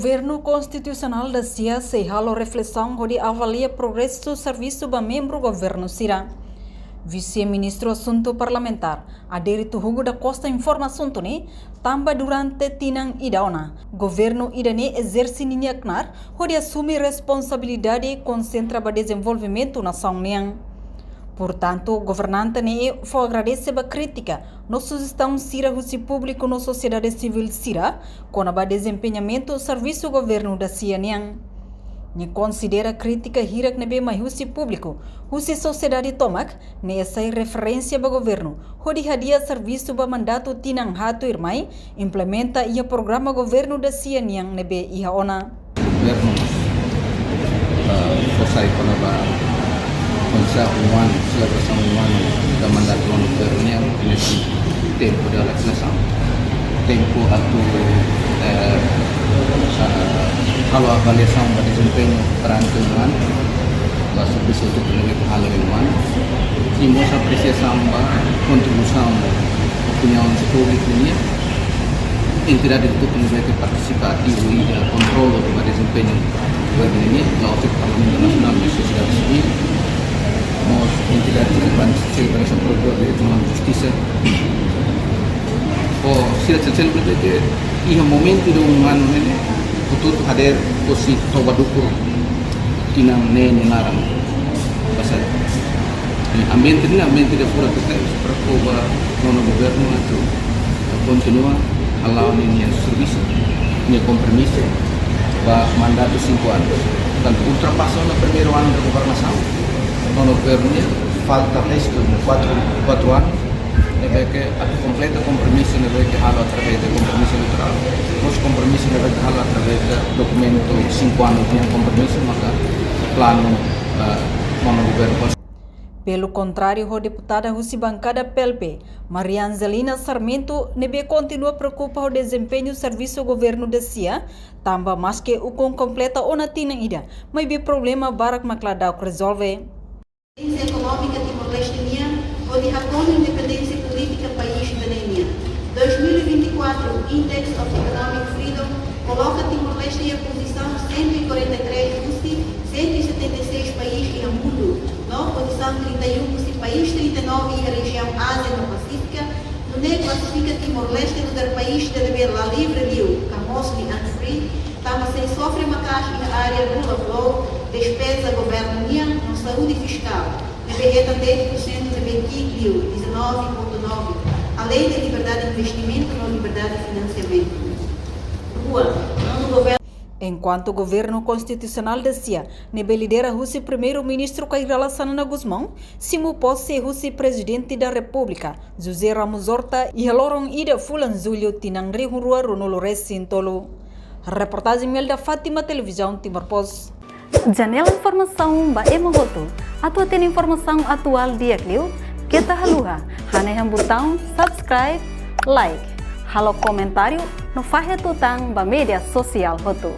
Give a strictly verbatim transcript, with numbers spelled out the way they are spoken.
Governu Konstitusionál da-sia sei halo reflesaun hodi avalia progresu servisu ba membru governu sira. Vise-Ministru Asuntu Parlamentár, Adérito Hugo da Costa, informa asuntu ne'e tanba durante tinan ida ona, governu ida-ne'e ezerse ninia knaar hodi asume responsabilidade konsentra ba dezenvolvimentu nasaun nian. Portantu, governante ne'e fó agradese ba krítika no sujestaun sira husi públiku no sosiedade sivíl sira kona-ba dezempeñamentu servisu governu da-sia nian. Nia konsidera krítika hirak ne'ebé mai husi públiku, husi sosiedade tomak, ne'e sai referénsia ba governu hodi hadi'a servisu ba mandatu tinan haat tuirmai, implementa iha programa governu da-sia nian ne'ebé iha ona. Governu, eh, fó sai kona-ba konsa un anu, selebrasaun un anu da mandatu nonu governu nian, nesse tempu da reflesaun. Tempu atu, eh, eh, halo avaliasaun ba dezempeñu durante un anu, ba servisu hotu-hotu ne'ebé halo iha un anu. I mós apresiasaun ba kontribuisaun, opiniaun públiku nian, entidade hotu-hotu ne'ebé partisipa ativu iha kontrolu ba dezempeñu governu nian, la'ós de'it Parlamentu Nasionál, maibé sosiedade sivíl, mós entidade relevante, Sekretariadu Provedór Direitus Umanus no Justisa. Ho sira sel-sel ne'ebé iha momentu de un anu ne'e, hotu-hotu hadeer hosi toba dukur tinan ne'e nia laran. Basá, ambiente ne'e, ambiente de fora tete, para kona-ba nonu governu atu kontinua hala'o ninia servisu, ninia kompromisu ba mandatu sinku anus. Portantu, ultrapasa ona primeiru anu de governasaun, nonu governu nian falta restu de kuatru, kuatru anus, ne'ebé ke atu kompleta kompromisu ne'ebé ke halo através de kompromisu eleitorál, mós kompromisu ne'ebé ke halo através de dokumentu sinku anus nian kompromisu, maka planu, eh, nonu governu. Pelu kontráriu ho deputada husi bankada P L P, Maria Angelina Sarmento, ne'ebé kontinua preokupa ho dezempeñu servisu governu da-sia, tanba maske ukun kompleta ona tinan ida, maibé problema barak mak la da'uk rezolve. Independénsia ekonómika Timor-Leste nian, hodi hakonu independénsia polítika país ida-ne'e nian. Dois mil e vinte e quatro Index of Economic Freedom koloka Timor-Leste iha pozisaun cento e quarenta e três husi cento e setenta e seis país iha mundu, no pozisaun trinta e um husi país trinta e nove iha rejiaun Ázia no Pasífika, nune'e klasifika Timor-Leste nu'udar país ida ne'ebé la livre liu, ka mostly unfree, tanba sei sofre maka'as iha área rule of law, despeza governu nian, no saúde fiskál, ne'ebé hetan dez por cento ne'ebé ki'ik liu, dezanove ponto nove, além de liberdade de investimentu no liberdade de finansiamentu. Rua, nonu governu. Enkuantu Governu Konstitusionál da-sia, ne'ebé lidera husi Primeiru-Ministru Kay Rala Xanana Gusmão, simu pose husi Prezidente da Repúblika, José Ramos Horta, iha loron ida fulan Jullu tinan rihun rua ruanulu resin tolu. Reportajen Melda Fátima, Televizaun Timor Post. Janela informasaun ba ema hotu. Atu hatene informasaun atuál di'ak liu, keta haluha hanehan butaun subscribe, like, halo komentáriu no fahe tutan ba média sosiál hotu.